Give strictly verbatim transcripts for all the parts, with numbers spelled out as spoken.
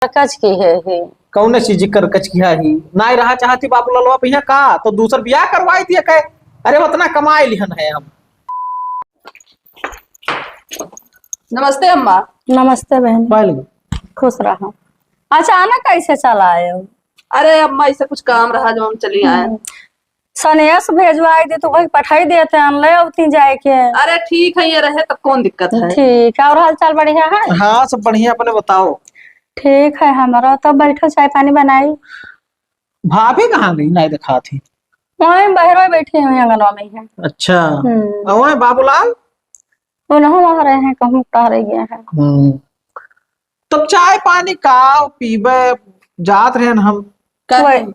करकच की है ही। कौन चीज करकच की है ही? नाहीं रहा चाहती बाबू ललवा भैया का, तो दूसर बियाह करवाई दिया कहे। अरे, उतना कमाए लिहन है हम। नमस्ते अम्मा। नमस्ते बहन। बैल। खुश रहो। अचानक कैसे चला आए हो? अरे अम्मा, ऐसे कुछ काम रहा जो हम चली आए। हम्म। सनेस भेजवाई दे तो वही पठाई देते हैं, ले अवती जाए के। अरे ठीक है, ये रहे तब कौन दिक्कत है? ठीक है, और हाल चाल बढ़िया है? हाँ, सब बढ़िया, अपने बताओ। ठीक है हमारा, तो बैठो चाय पानी बनाई। भाभी कहाँ गई, नहीं दिखात ही? वहीं बहरवा बैठी हुई आंगनवा में है। अच्छा। हम्म। और वहीं बाबूलाल? उन्हों वहाँ रहे हैं, कहूँ टहरे गए हैं। हम्म। तब चाय पानी का पीबे, जात रहे हम। का वही।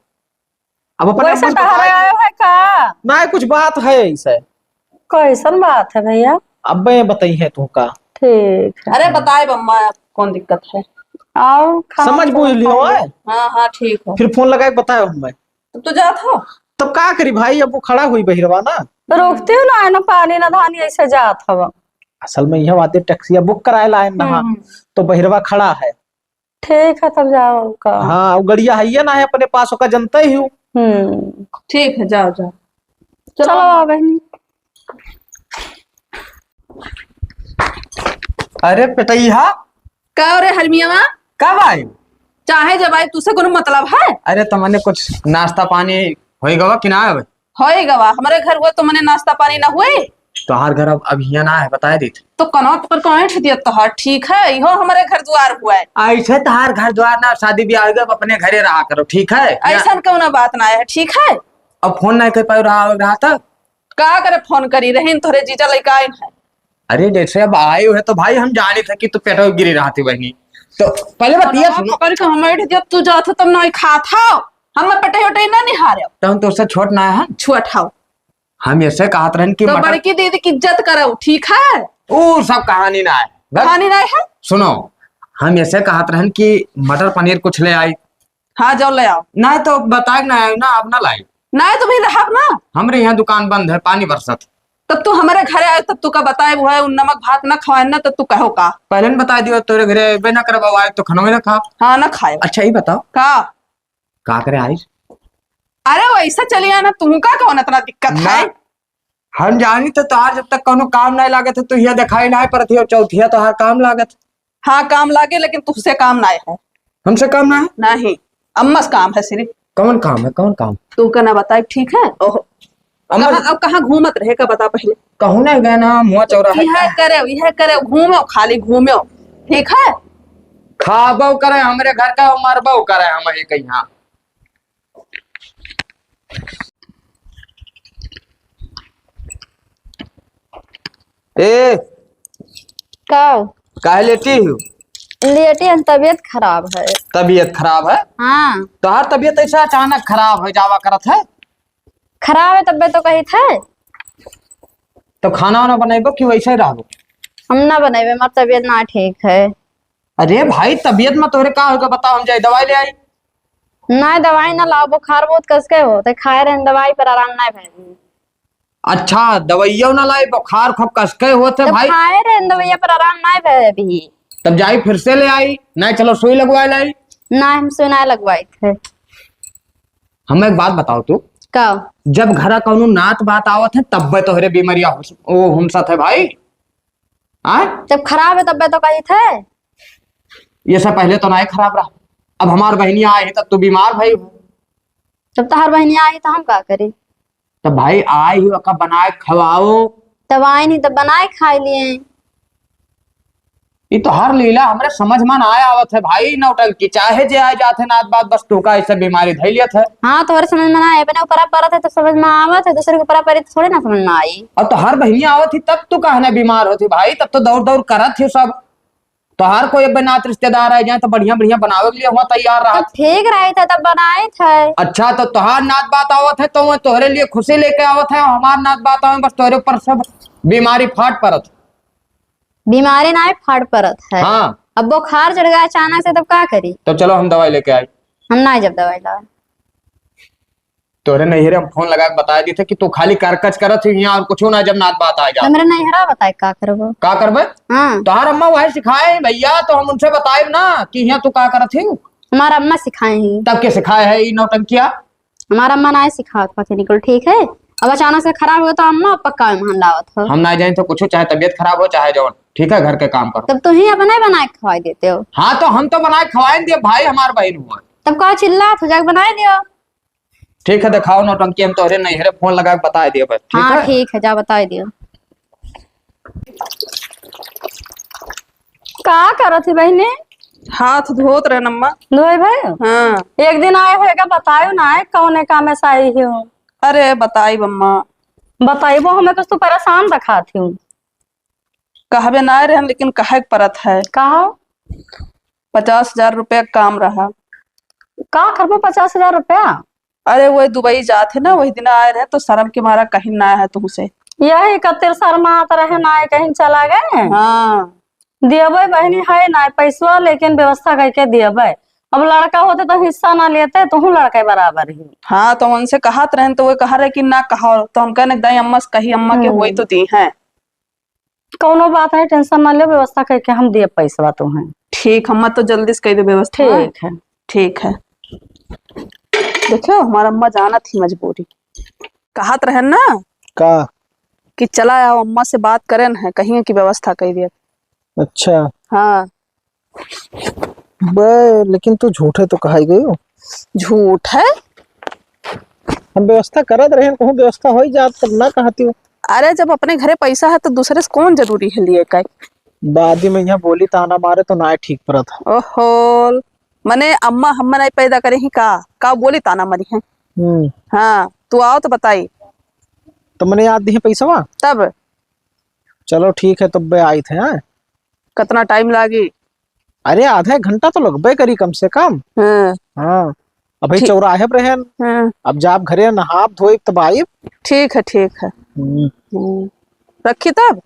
अब अपने वैसे अम्मा से टहरे बताइए। आए है का? नहीं, कुछ बात है ऐसे। कैसन बात है भैया? अब्बे बताई है तू का। ठीक है। अरे बताए बम्मा, कौन दिक्कत है? आओ, खाओ, समझ बूझ लियो, खाओ। है? हाँ, हाँ, ठीक है। फिर फोन लगा के बताए हमें। तब तो जात हो। तब का करी भाई, अब वो खड़ा हुई बहिरवा ना। रोकती हूँ ना, ना पानी ना धानी, ऐसे जात हवा। असल में यह बात है, टैक्सिया बुक कराए लाए ना, हम्म। तो बहिरवा खड़ा है। ठीक है, तब जाओ का। हाँ, वो गड़िया है ये ना है अपने पास, ओका जनते ही हूँ। हम्म। ठीक है, जाओ, जाओ। चलो, चलो। आ बहनी। अरे पेटैया। का रे हरमियावा? कब आई? चाहे जब आई, तुसे कोनो मतलब है? अरे, तमने कुछ नाश्ता पानी होई गवा कि ना अब? होई गवा, हमरे घर हुआ तो मने नाश्ता पानी ना हुए। तोहार घर अब, अब हियां ना है, बताए देत। तो कनवा पर कौन ठे दिया तोहार, ठीक है? इहो हमरे घर द्वार हुआ है। ऐसे तोहार घर द्वार ना, शादी ब्याह होई गवा, अपने घरे रहा करो, ठीक है? ऐसन कौनो बात ना है, ठीक है? अब फोन नहीं कर पाए रहा, रहा था। का करे फोन करी, रहीन तोहरे जीजा लइका आइन है। अरे जैसे अब आए हुए तो भाई हम जानी थे कि तू पेटो गिरी रहती बहनी। तो पहले बतिया सुनो। पकड़ के हम बैठ जब तू जात हो तब नहीं खात हो। हम पेटे उटे ना निहारे। तो हम तोसे छोट ना है। छोट हो। हम ऐसे कहत रहन कि तो मटर बड़की दीदी की इज्जत करो, ठीक है? ऊ सब कहानी ना है। बस कहानी नहीं है? सुनो, हम ऐसे कहत रहन कि मटर पनीर कुछ ले आई। हाँ, जाओ ले आओ। नहीं तो बताए ना आए ना, अब ना लाई। नहीं तो भी रहब ना। हमरे यहाँ दुकान बंद है, पानी बरसत। तब तू हमारे घरे आए, तब तू का बताए वो है, उन नमक भात ना खवाए ना, तब तू कहो का? पहले न बताए दियो, तोरे घरे अबे ना करब, आए तो खनवे ना खा। हाँ, ना खाए। अच्छा, ये बताओ। का? का करे आइस? अरे, वैसा चली आना, तुमका कौन इतना दिक्कत ना। है? हम जानी तो तोहार जब तक कौनो काम नहीं लागत है, तो हिया दिखाई नहीं पड़त है, और चौथिया तोहार काम लागत। हाँ, काम लागे, लेकिन तुझसे काम नहीं है। हमसे काम ना है? नहीं, अम्मा से काम है सिर्फ। कौन काम है, कौन काम? तू का ना बताए, ठीक है? ओहो। अम्मा कहाँ, अब कहाँ घूमत रहे का बता पहले। कहूँ ना गए ना, मुँह चौराहे यह करे, यह करे, घूमो, खाली घूमो, ठीक है? खाबो करे हमरे घर का, मरबो करे हम ही कहीं। ए, का? काहे लेटी हो? लेटी हम, तबीयत खराब है। तबीयत खराब है? हाँ। तोहार तबीयत ऐसा अचानक खराब हो जावा करत है? खराब है तबे तो कही थे। तो खाना वाना बनाइबो कि वैसे ही रहबो? हम ना बनाइबे, हमार तबीयत ना ठीक है। अरे भाई, तबीयत में तोहरे का होगा बताओ, हम जाए दवाई ले आई। ना, दवाई ना लाओ, बुखार बहुत कसके होत है, खाए रहन दवाई पर आराम ना भइल। अच्छा, दवाइयो ना लाई, बुखार खूब कसके होत है तो भाई। खाए रहन दवाइया पर आराम ना भइल अभी। तब जाई फिर से ले आई, ना चलो सुई लगवा लाई। ना, हम सुई ना लगवाई थे। हम एक बात बताओ तू। का? जब घरा कौनो नात बात आवत है तब्बे तोहरे बीमारिया हो, ओ हुमसत है भाई। आय? जब खराब है तब्बे तो कही थे। ये सब पहले तो ना ही खराब रहा, अब हमार बहनिया आए है तब तू बीमार भई हो। जब तोहार बहनिया आई तो हम का करी? तब भाई आई ही ओका बनाए खवाओ। तब आई नहीं तब बनाए खाए लिए। ई तोहार लीला हमरे समझ में ना आवत है भाई, नौटंकी चाहे जे आए जात है नात बात, बस तोका ऐसे बीमारी धई लियत है। हाँ, तोहरे समझ में ना आए, अपने ऊपर परत है तो समझ में आवत है, दूसरे के ऊपर परी तो थोड़े ना समझ में आई। और तोहार बहिनिया आवत ही तब तू काहे ना बीमार होती भाई, तब तो दौड़ दौड़ करत ही सब। तोहार कोई अब नात रिश्तेदार आए जाए तो बढ़िया बढ़िया बनावे के लिए हुआ तैयार रहा। तब ठीक रहे थे, तब बनाए थे। अच्छा, तो तोहार नात बात आवत है तो वो तोहरे लिए खुशी लेके आवत है, हमार नात बात आवे बस तोहरे ऊपर सब बीमारी फाट परत। बीमारी ना है, फाड़ परत है। हाँ। अब बुखार चढ़ गया अचानक से, तब का करी? तब चलो हम दवाई लेके आई। हम ना जब दवाई लावे। तोहरे नैहरे हम फोन लगा के बताइ देइत है कि तू खाली करकच करत ही यहाँ और कुछो ना, जब नात बात आइ जा। हमरे नैहरा बताए का करबो? का करबे? हाँ। तोहार अम्मा वही सिखाए हैं भैया, तो हम उनसे बताइब ना कि यहाँ तू का करत ही। हमार अम्मा सिखाए हैं। तब के सिखाए है ई नौटंकिया? हमार अम्मा नाहीं सिखावत पके निकल, ठीक है? अब अचानक से खराब हो तो अम्मा पक्का मेहमान लावत हो। हम ना जाइन तो कुछो, चाहे तबियत खराब हो चाहे जौन, ठीक है, घर के काम करो। तब तू ही अपने बनाए के खवाई देते हो। हाँ, तो हम तो बनाए के खवाए दिए भाई, हमार बहिन हुआ। तब का चिल्लात हो, जाके बनाए दियो। ठीक है, देखाओ नौटंकी, हम तोहरे नैहरे फोन लगा के बताइ देब, ठीक हाँ, है? ठीक है, जा बताइ दियो। का करत ही बहिनी? हाथ धोत रहे अम्मा। धोए भाई? हाँ। एक दिन आए होएगा, बतायो ना है, कौने काम से आई हो? अरे, बताइब अम्मा। बताइबो, हमें कुछ तू परेशान देखात ही। कहबे ना रहन, लेकिन कहे के परत है। कहा? पचास हजार रुपया के काम रहा। का करबो पचास हजार रुपया? अरे, वो दुबई जात है ना, वही दिन आए रहे, तो शर्म के मारा कहीं ना है तुमसे। यही खातिर शर्मात रहे, ना कहीं चला गए। हाँ। दियबे बहिनी है ना पैसवा, लेकिन व्यवस्था करके दियबे। अब लड़का होते तो हिस्सा ना लेते, तुहू लड़का बराबर ही। हाँ, तो उनसे कहत रहन, तो वो कहा रहे कि ना कहो, तो हम कहने दाई अम्मा से कही, अम्मा के हम्म। होई तो दी है। कौनो बात नहीं, tension ना ले, व्यवस्था करके हम दिए पैसवा तुहें। ठीक, अम्मा तो जल्दी से कह दे व्यवस्था। ठीक है। ठीक है। देखो, हमार अम्मा जानत ही मजबूरी। कहत रहन ना का? कि चला आओ, अम्मा से बात करेन है, कहिए कि व्यवस्था कह दिया। अच्छा। हाँ। बे, लेकिन तू झूठे तो कहाई गयो। झूठ है? हम व्यवस्था करत रहे, कहूँ व्यवस्था होई जात तब ना कहती हो। अरे, जब अपने घरे पैसा है तो दूसरे से कौन जरूरी है लिए का? बादी में यहाँ बोली ताना मारे तो ना ठीक परत है। ओहो, मने अम्मा हम्मा नहीं पैदा करे ही का? का बोली ताना मारी है? हम्म। हाँ, तू आओ तो बताई। तो मने याद दिहे पैसवा? तब? चलो ठीक है, तब बे आई थे, हाँ? कितना time लागी? अरे, आधा एक घंटा तो लगबे करी कम से कम। हाँ। हाँ, अभी ठीक। चौराहे पर रहन। हाँ। अब जाब घरे नहाब धोइब तब आइब। ठीक है, ठीक है। हम्म। हम्म। रखी तब?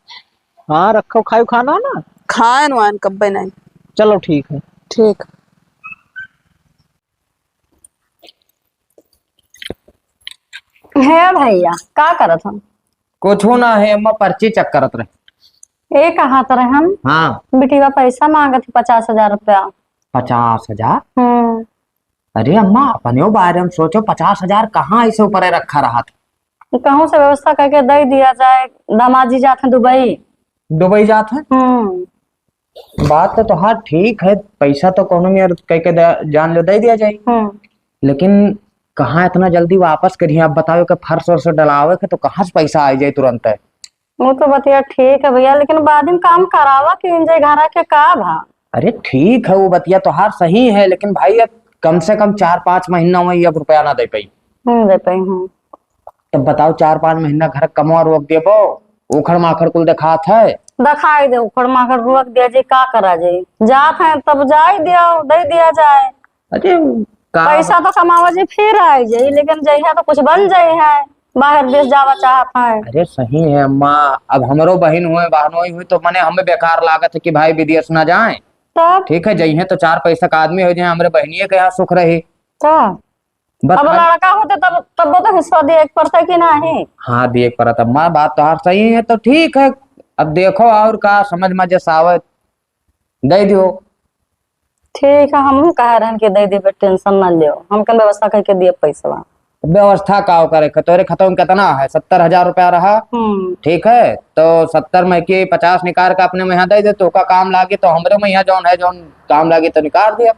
हाँ, रखो, खायो खाना ना? खाएन वाएन कब्बे नहीं। चलो, ठीक है। ठीक। हे भैया, का करत हम? कुछो ना है अम्मा, पर्ची check करत रहे। ए, कहा तो रहे हम? हाँ। बिटिया पैसा मांगत है पचास हजार रुपया। पचास हजार? हम्म। अरे अम्मा, अपने बारे में सोचो, पचास हजार कहाँ ऐसे ऊपर रखा रहा था? कहूँ से व्यवस्था करके दे दिया जाए, दामाद जी जात हैं दुबई। दुबई जात हैं? हम्म। बात तो तोहार ठीक है, पैसा तो कोनो मेर कह के दे, जान लो दे दिया जाए, हम्म। लेकिन कहाँ इतना जल्दी वापस करिए? आप बताओ कि फर्श वर्श डलावे के तो कहाँ से पैसा आ जाए तुरंत है? वो तो बतिया ठीक है भैया, लेकिन बाद में काम करावा कि इंजे घरा के का भा? अरे ठीक है, वो बतिया तोहार सही है, लेकिन भाई अब कम से कम चार पाँच महीना हुआ, अब रुपया ना दे पाई। हम्म, दे पाई हूँ। तब बताओ, चार पाँच महीना घर कमवा रोक देबो, उखड़ माखड़ कुल देखात है। दिखाई दे, उखड़ माखड़ रोक दिया जी, का करा जाए? जात है तब जाए दिया, दे दिया जाए। अरे का पैसा तो कमावा जी फिर आए जाए, लेकिन जइहा तो कुछ बन जाए है, बाहर देश जावा चाहत है। अरे सही है अम्मा, अब हमरो बहिन हुए, बहनोई हुई तो मने हमें बेकार लागत है कि भाई विदेश ना जाए। तब? ठीक है, जइहे तो चार पैसा का आदमी हो जाए, हमरे बहनिए के यहाँ सुख रही। तब? बस अब खाली लड़का होते तब, तब वो तो हिस्सा दिए के पड़ता कि नहीं? हाँ, दिए के पड़ता। माँ, बात तोहार सही है, तो ठीक है। अब देखो और का समझ में जैसा आवे, दे दियो। ठीक है, हमहू कहे रहन कि दे देबे, tension ना लियो, हम कन व्यवस्था करके दिए पैसवा। व्यवस्था का करे के, तोरे खतवा में कितना है? सत्तर हजार रुपया रहा। हम्म। ठीक है, तो सत्तर में के पचास निकाल के अपने में यहाँ दे दे, तो का काम लागे तो हमरे में यहाँ जौन है, जौन काम लागे तो निकाल दिया।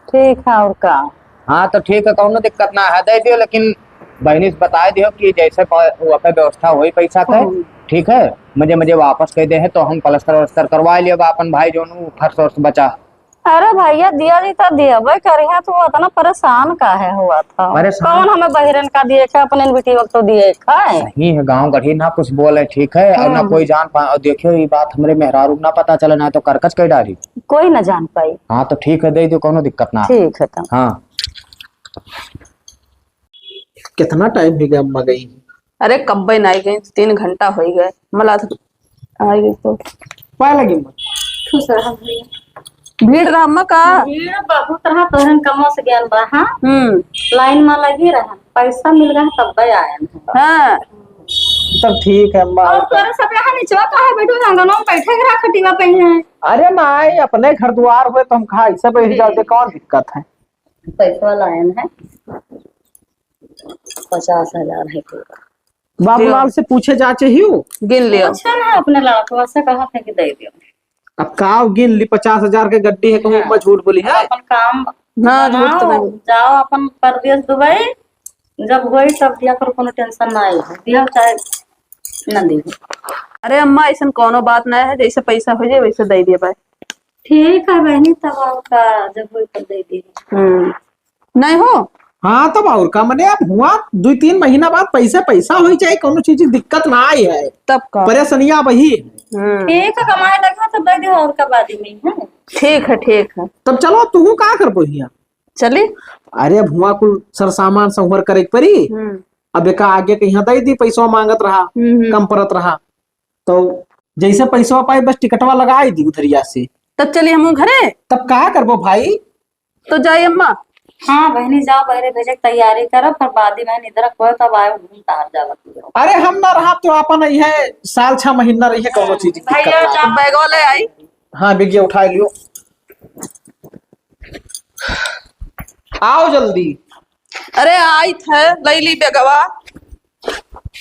ठीक है, और का? हाँ, तो ठीक है, कौनो दिक्कत ना है, दे दियो, लेकिन बहिनी से बताए दियो कि जैसे प-, वो पे व्यवस्था होई पैसा के, हम्म। ठीक है, मुझे, मुझे वापस कह दे है, तो हम प्लास्टर व्लास्टर करवा लियो, अपन भाई जौन उ फर्श वर्श बचा। अरे भैया, दिया जी तो दियबे करिहा, तू इतना परेशान काहे हुआ था? परेशान? कौन हमें बहिरन का दिए के, अपने बेटी वक्त तो दिए का है। सही है, गाँव गढ़ी ना कुछ बोले, ठीक है, और ना हम्म। कोई जान पाए, और देखियो, ये बात हमरे मेहरारू ना पता चले, ना तो करकच कह डाली। कोई ना जान पाई। हाँ, तो ठीक है, दे दो, कोनो दिक्कत ना। ठीक है, तब। हाँ। कितना time हो गया अम्मा गई? अरे, कब्बे ना आई गई, तीन घंटा हो ही गए। मला तो आई गई तो। पाए लगी अम्मा। खुश रहा भैया। भीड़ रहा अम्मा का? भीड़ बहुत रहा, तोहरन कमो से ज्ञान बा, हाँ? हम्म। लाइन में लगी रहा, पैसा मिल गया तब आयन है। हाँ। तब ठीक है अम्मा। और तोरे सब यहाँ निचवा काहे बैठो, आंगनों में बैठे के रहा खटिया पे ही है। अरे माई, अपने घर दुआर हुए तो हम खाई सब यही जाओ, कौन दिक्कत है? पैसा लायन है, पचास हजार है पूरा। बाबूलाल से पूछे जाचे ही हो। गिन लियो। पूछे ना अपने लड़कवा से, कहा थे कि दे दियो। अब का गिन ली, पचास हजार के गड्डी है, कहूँ हाँ। मैं झूठ बोली है? अपन काम हाँ, झूठ तो बनाओ, नहीं। जाओ अपन परदेस दुबई, जब होई तब दिया करो, कोनो tension ना आई है, दिया चाहे ना दिया। अरे अम्मा, ऐसन कोनो बात ना है, जैसे पैसा हो जाए वैसे दे दिए भाई। ठीक है बहनी, तब और का, जब होई तब दे दिए। हम्म। नहीं हो? हाँ, तब और का, मने अब हुआ दुई तीन महीना बाद पैसे पैसा होई, चाहे कोनो चीज की दिक्कत ना आई है। तब का? परेशानियां वही है। हम्म। ठीक है, कमाए लगा तो दे दे, और का बाद में है। ठीक है, ठीक है। तब चलो, तू का करबो हिया? चली। अरे, अब हुआ कुल सरसामान संभर करे के परी। हम्म। अब एका आगे के यहाँ दे दी, पैसा मांगत रहा, हम्म, हम्म। कम परत रहा, तो जैसे पैसा पाई, बस टिकटवा लगा ही दी उधरिया से। तब चली हमहू घरे। तब का करबो भाई? तो जाई अम्मा। हाँ बहनी, जाओ, बहरे भेजे के तैयारी करब, पर बादी बहन इधर कोई तब आए, घूम तार जावत हो। अरे हम ना रहा तो अपन यही है, साल छह महीना रही है, कोनो चीज की दिक्कत भैया ना। जा। बैगवा ले आई। हाँ बिगिया उठा लियो। आओ जल्दी। अरे आई थे, ले ली बैगवा।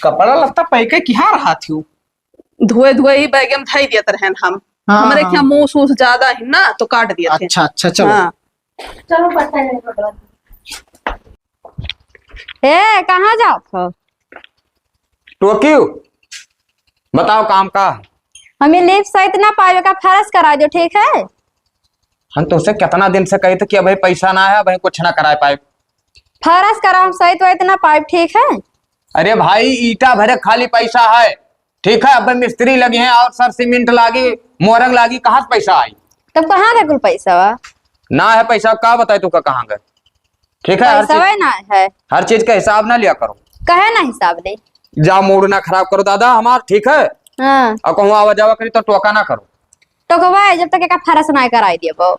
कपड़ा लत्ता पहन के किहाँ रहा थी? धोए धोए ही बैगे में धई दियत रहेन हम। हाँ, हमरे हाँ। क्या मूस ऊस ज्यादा ही ना, तो काट दियत है। अच्छा, अच्छा, चलो। हाँ। चलो, पता नहीं पकड़ा। ए, कहाँ जात हो? टोकियो, बताओ काम का? हम ये लिप सहित ना पावे का फरस करा दो, ठीक है? हम तुमसे कितना दिन से कही थे कि अभी पैसा ना है, अभी कुछ ना करा पाए। फरस करा हम सहित वहित ना पाइब, ठीक है? अरे भाई, ईटा भरे खाली पैसा है, ठीक है? अब मिस्त्री लगे हैं और सर सीमेंट लागी, मोरंग लागी, कहाँ से पैसा आई? तब कहाँ गए कुल पैसा बा? ना है पैसा, का बताए तू का कहाँ गए? ठीक है, हर पैसा चीज, ना है। हर चीज का हिसाब ना लिया करो। कहे ना हिसाब ले? जा, मूड ना खराब करो दादा हमार, ठीक है? हाँ। और कहूँ आवा जावा करी तो टोका ना करो। टोकवा है, जब तक एका फरस ना कराई देबो।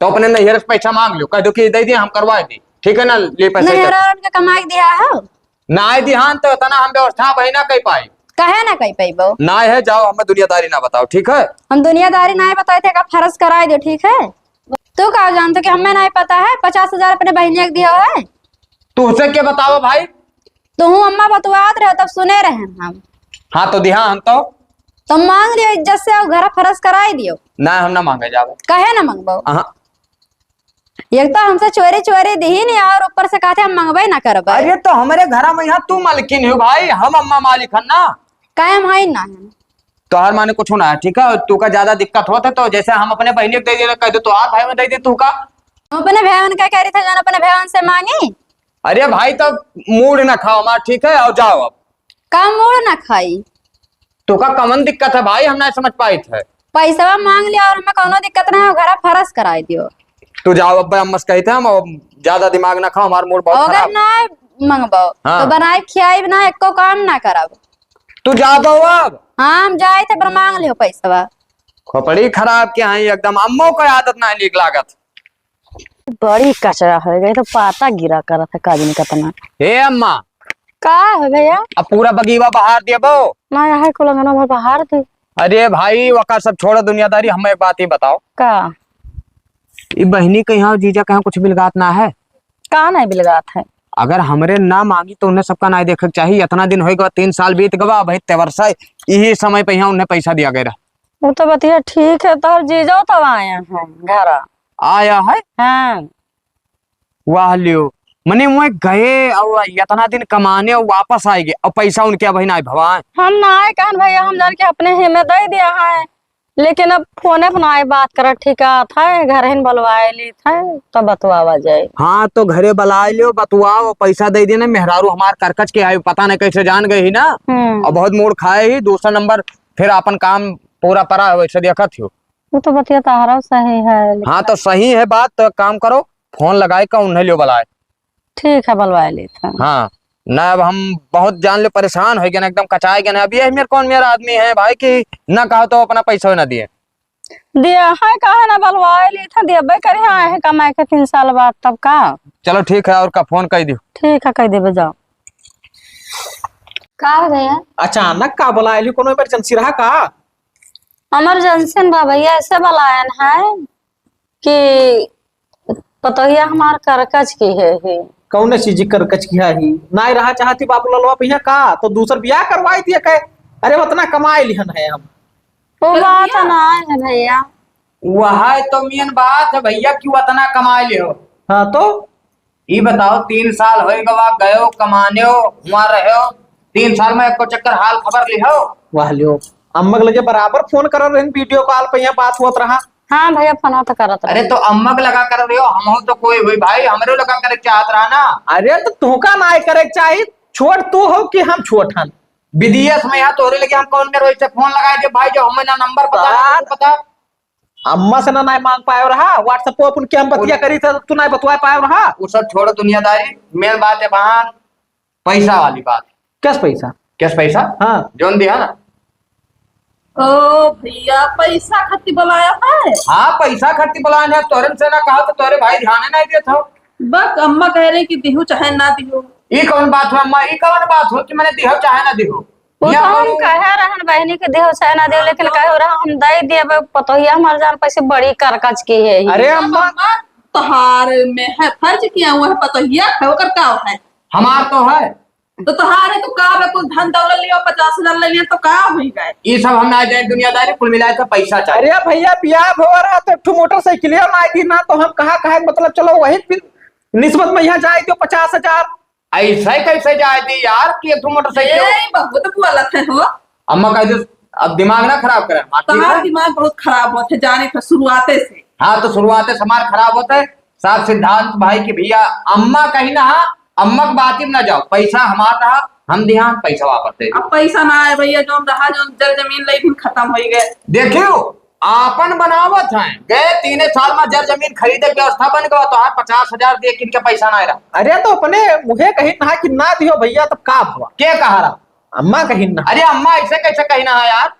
तो अपने नैहर से पैसा मांग लो, कह दो कि दे दिए, हम करवा दी, ठीक है ना? ले पैसा नैहर इधर। वालन के कमाई दिया हो? ना दिहान तो इतना हम व्यवस्था वही ना कर पाई। काहे ना कर पाइबो? ना है, जाओ, हमें दुनियादारी ना बताओ, ठीक है? हम दुनियादारी ना बताए थे, एका फरस कराई दो, ठीक है? तू का जानतो कि हमें ना पता है, पचास हजार अपने बहनिया के दिया है। तू उसे के बताओ भाई? तुहू अम्मा बतुआत रहे, तब सुने रहे हम। हाँ, तो दिहा हम तो। तो मांग लियो इज्जत से, और घर फरस कराई दियो। ना, हम ना मांगे जाबो। काहे ना मांगबो? हाँ। एक तो हमसे चोरी चोरी दिही नहीं, और ऊपर से कहते हम मांगबे ना करबे। अरे, तो हमारे घर में यहाँ तू मालकिन हो भाई, हम अम्मा मालिक हन ना। काहे हम हई ना हन। तोहार माने कुछ ना है, ठीक है? तू का ज्यादा दिक्कत होत है तो जैसे हम अपने बहनी के दे देना, कह दे तो आप भाई में दे दे तू का। हम अपने भाई का कह रही थे, जान अपने भाई से मांगी। अरे भाई, तो मूड ना खाओ हमार, ठीक है? और जाओ अब। का मूड ना खाई? तो का कमन दिक्कत है भाई, हम ना समझ पाइत है। पैसवा मांग लिया और हमें कौनो दिक्कत ना है, घरा फरस कराई दियो। तू जाओ अब, अम्मा से कही थे हम, अब ज्यादा दिमाग ना खाओ, हमार मूड बहुत अगर खराब। ना मंगबो हाँ। तो बनाए खियाई ना, एको काम ना करब। तू जाबो अब? हाँ, हम जाए थे, पर मांग लियो पैसवा। खोपड़ी खराब के हैं एकदम, अम्मो को आदत ना नीक लागत। बड़ी कचरा हो गई, तो पाता गिरा करत है, का जाने कितना। ए अम्मा। का है भैया? अब पूरा बगीवा बहार देबो? ना, यहाँ कुल अंगना भर बहार दे। अरे भाई, वका सब छोड़ो दुनियादारी, हमें एक बात ही बताओ। का? ई बहनी के यहाँ, जीजा के यहाँ कुछ बिलगात ना है? का नहीं बिलगात है? अगर हमरे ना मांगी तो उन्हें सबका ना देखे के चाहिए। इतना दिन हो गवा, तीन साल बीत गवा, भाई तेवर से यही समय पे यहाँ उन्हें पैसा दिया गया। वो तो बतिया ठीक है, तोहर जीजो तब आया है घर। आया है? हाँ। वाह लियो, मने वह गए और इतना दिन कमाने और वापस आए गए और पैसा उनके अभी ना भवान। हम ना आए कहन भैया, हम जान के अपने ही में दे दिया है, लेकिन अब फोने पर ना आए बात कर, ठिकात है, घर ही बुलवाए ली थे तो बतवावा जाए। हाँ, तो घरे बुलाए लियो, बतवाओ, पैसा दे देना। मेहरारू हमार करकच के आई, पता नहीं कैसे जान गई ही ना, हम्म। और बहुत मोड़ खाए ही, दूसरा नंबर फिर अपन काम पूरा परा है, वैसे देखत हो। वो तो बतिया तहरा सही है, लेकिन हाँ, तो सही है बात, तो एक काम करो, फोन लगाए का उन्हें लियो बुलाए। ठीक है, बुलवाए लेते हैं। हाँ, ना अब हम बहुत जान ले परेशान हो गए ना, एकदम कचाए गए ना। अब ये मेरे कौन मेरा आदमी है भाई कि ना कहो तो अपना पैसा ना दिए। दिया है, काहे ना बलवाए ली था, देबे करे, आए हैं कमाए के तीन साल बाद, तब का? चलो ठीक है, और का फोन कर दियो। ठीक है, कह देबे, जाओ। का हो भैया? अचानक का बुलाए ली, कोनो इमरजेंसी रहा का? इमरजेंसी न बा भैया, ऐसे बुलायन है कि पतोहिया हमार करकच की है ही। कौन चीज करकच की है ही? नाई रहा चाहती बाबू ललवा भैया का, तो दूसर बियाह करवाई दिया कहे। अरे, उतना कमाए लिहन है हम। वो बात ना है भैया। वह तो मेन बात है भैया कि उतना कमाए लिहो। हाँ तो? ई बताओ, तीन साल होई गवा, गयो कमाने हो, हुआ रहे हो, तीन साल में एको चक्कर हाल खबर लिहो? वाह लियो, अम्मा के लगे बराबर फोन करत रहन, वीडियो कॉल पे यहाँ बात होत रहा। हाँ भैया, फोन तो करत रहे। अरे तो अम्मा के लगा करत रहो, हम तो कोई हुई भाई, हमरे लगा करे चाहत रहा ना। अरे तो तुहका ना करे के चाही, छोट तू हो कि हम छोट हन? विदेश में यहाँ तोहरे लगे हम कौन में रोज से फोन लगाए दे भाई, जो हमें ना नंबर पता ना बात कुछ पता। अम्मा से ना नाय मांग पायो रहा, WhatsApp पे अपन के हम बतिया उन- करी था, तू नाय बतवा पायो रहा। वो सब छोड़ो दुनियादारी, मेन बात है बहन, पैसा वाली बात। कैस पैसा? कैस पैसा? हाँ। जोन दिया ना। ओ भैया, पैसा खातिर बुलाया है? हाँ, पैसा खातिर बुलाया है। तोरे से ना कहा तो तोरे भाई ध्यान नहीं देत हो। बस अम्मा कह रही कि दिहू चाहे ना दिहू। ई कौन बात हो अम्मा? ई कौन बात हो कि मैंने दिहो चाहे ना दिहो? वो या तो हम कौन कहे रहन बहनी के देहो चाहे ना देहो, हाँ, लेकिन तो कहे रहा हम दे दिए, अब पतोहिया हमार जान पैसे बड़ी करकच की है ही। अरे अम्मा, अम्मा, तोहार में है फर्ज किया हुआ है, पतोहिया है, ओकर का है? हमार तो है। तो तोहार है तो का बे, कुल धन दौलत लियो, पचास हजार ले लियो तो का हुई गए? ये सब हम ना जाए दुनियादारी, कुल मिला के पैसा चाहिए। अरे भैया, बियाह भवा रहा तो एक ठो मोटरसाइकिल ना आई थी ना, तो हम कहा कहा मतलब चलो वही फिर निस्बत में यहाँ जाए दो पचास हजार। ऐसे कैसे जाए दी यार कि एक ठो मोटरसाइकिल? ए, बहुत बोलत है हो। अम्मा कह दो, अब दिमाग ना खराब करे, हाँ, ठीक तोहार है? दिमाग बहुत खराब होत है, जाने का शुरुआते से। हाँ, तो शुरुआते से हमार खराब होत है। साफ सिद्धांत भाई कि भैया, अम्मा कहीं ना, हाँ, अम्मा के बात में ना जाओ, पैसा हमार रहा, हम दिहान पैसा वापस दे दो। अब पैसा ना आए भैया, जोन रहा, जोन जर जमीन ले दिन खत्म हो गए। देखियो, आपन बनावत हैं, गए तीने साल में जर जमीन खरीदे के व्यवस्था बन गवा, तो हाँ, पचास हजार दे किन के पैसा ना रहा। अरे, तो अपने मुहे कही ना कि ना दियो भैया, तब का भवा? के कहा रहा? अम्मा कही ना। अरे, अम्मा ऐसे कैसे कही ना है यार?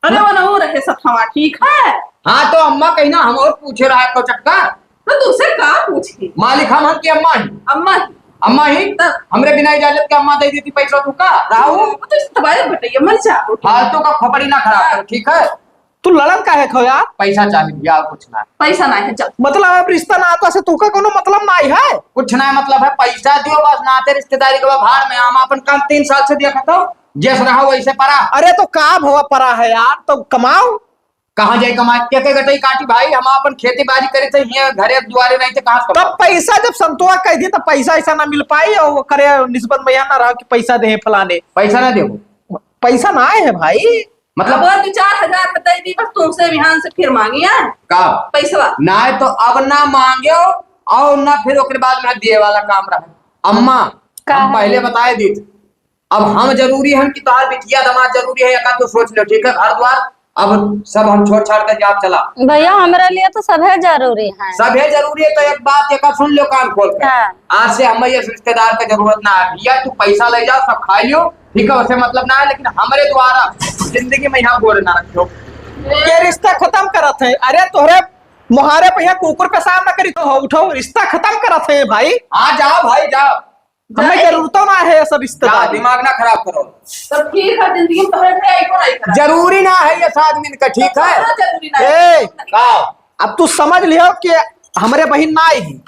अरे, वो ना, वो रहे सथवा, ठीक है। हाँ, तो अम्मा कही ना, हम और पूछे रहा है तो चक्कर। तो तुझसे का पूछी? मालिक हम, हम की अम्मा ही। अम्मा ही। अम्मा ही? तब? हमरे बिना इजाजत के अम्मा दे देती पैसा तू का? रहा वो? वो तो इस तुम्हारे बटैया मर जा। फालतू का खोपड़ी ना खराब करो, ठीक है? तू लड़न काहे खो यार? पैसा चाहिए भैया, और कुछ ना। पैसा ना है, चल। मतलब अब रिश्ता नाता से तू का कोनो मतलब ना है? कुछ ना मतलब है, पैसा दियो बस, नाते रिश्तेदारी के भाड़ में। हम अपन काम तीन साल से देखत हो, जैसे रहा वैसे परा। अरे तो का भवा परा है यार, तो कमाओ। कहाँ जाए कमाए? के के गटई काटी भाई, हम अपन खेती बाड़ी करे थे, हियाँ घरे दुआरे नहीं थे, कहाँ से कमाओ? तब पैसा जब संतोआ कह दी, तब पैसा ऐसा ना मिल पाई और वो करे निस्बत में यहाँ ना रहा कि पैसा दे फलाने। पैसा ना दे। पैसा ना आए है भाई। मतलब अब वो दो चार हजार बताई दी, बस तुमसे बिहान से फिर मांगी है का? पैसवा। ना है तो अब ना मांग्यो और ना फिर ओकरे बाद में दिए वाला काम रहा। अम्मा, का हम है? पहले बताए दी थी। अब हम जरूरी हन कि तोहार बिटिया दामाद जरूरी है, एका तो सोच लो, ठीक है? घर द्वार अब सब हम छोड़ छाड़ के जाब चला। भैया, हमरे लिए तो सभे जरूरी है। सभे जरूरी है, तो एक बात एका सुन लो कान खोल के। हाँ। आज से हमें ये रिश्तेदार के जरूरत ना है। भैया, तू पैसा ले जाओ, सब खा लियो, ठीक है? उसे मतलब ना है, लेकिन हमरे द्वारा जिंदगी में यहाँ गोड़ ना रखियो। ये रिश्ता खत्म करत है। अरे, तोहरे मुहारे पे यहाँ कुकुर पेशाब ना करी तो हो, उठो, रिश्ता खत्म करत है भाई। हाँ, जाओ भाई, जाओ। हमें जाए। जरूरतो ना है ये सब रिश्तेदारी। जा, दिमाग ना खराब करो। तो ठीक है, जिंदगी में तोहरे से आइको नहीं खराब। जरूरी ना है ये सब आदमी का, ठीक है? हाँ, जरूरी ना है। ए, का? अब तू समझ लियो कि हमरे बहिन ना आई।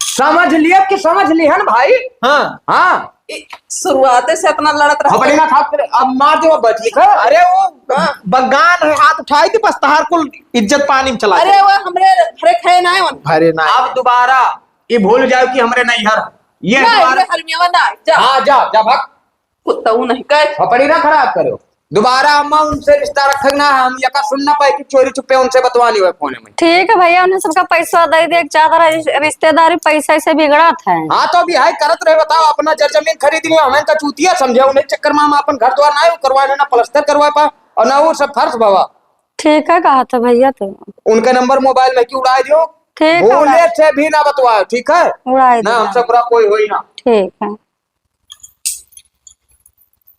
समझ लियो कि समझ लिहन भाई? हाँ। हाँ। ए, शुरुआते से इतना लड़त रहा। खपड़ी ना खा, अब मार दे वो बच लिखा। अरे वो हाँ। बगान है, हाथ उठाई थी, बस तहार कुल इज्जत पानी में चला अरे गया। वो हमरे घरे खाए ना आए वन। घरे ना आए। अब दोबारा ये भूल जाओ कि हमरे नैहर, ये ना, द्वार ये हरमियावा ना, जा। हाँ, जा, जा, भाग। कुत्ता वो नहीं कहे। खपड़ी ना खराब करो। दोबारा अम्मा उनसे रिश्ता रखना, हम यका सुन ना पाए कि चोरी छुपे उनसे बतवा लियो फोन में। ठीक है भैया, उन्हें सबका पैसा दे दे, ज्यादा रिश-, रिश्तेदारी पैसा से बिगड़त है। हाँ, तो अभी हाय करत रहे, बताओ, अपना जर जमीन खरीद लियो, हमें का चूतिया समझे, उन्हें चक्कर में हम अपन घर द्वार ना करवाए, ना प्लास्टर करवा पा, और ना वो सब फर्श भवा। ठीक है, कहा था भैया तो। उनका नंबर मोबाइल में क्यों उड़ा दियो? ठीक है, बोले उड़ा से भी ना बतवाओ, ठीक है? उड़ा ना, दिया। हमसे बुरा कोई होई ना। ठीक है।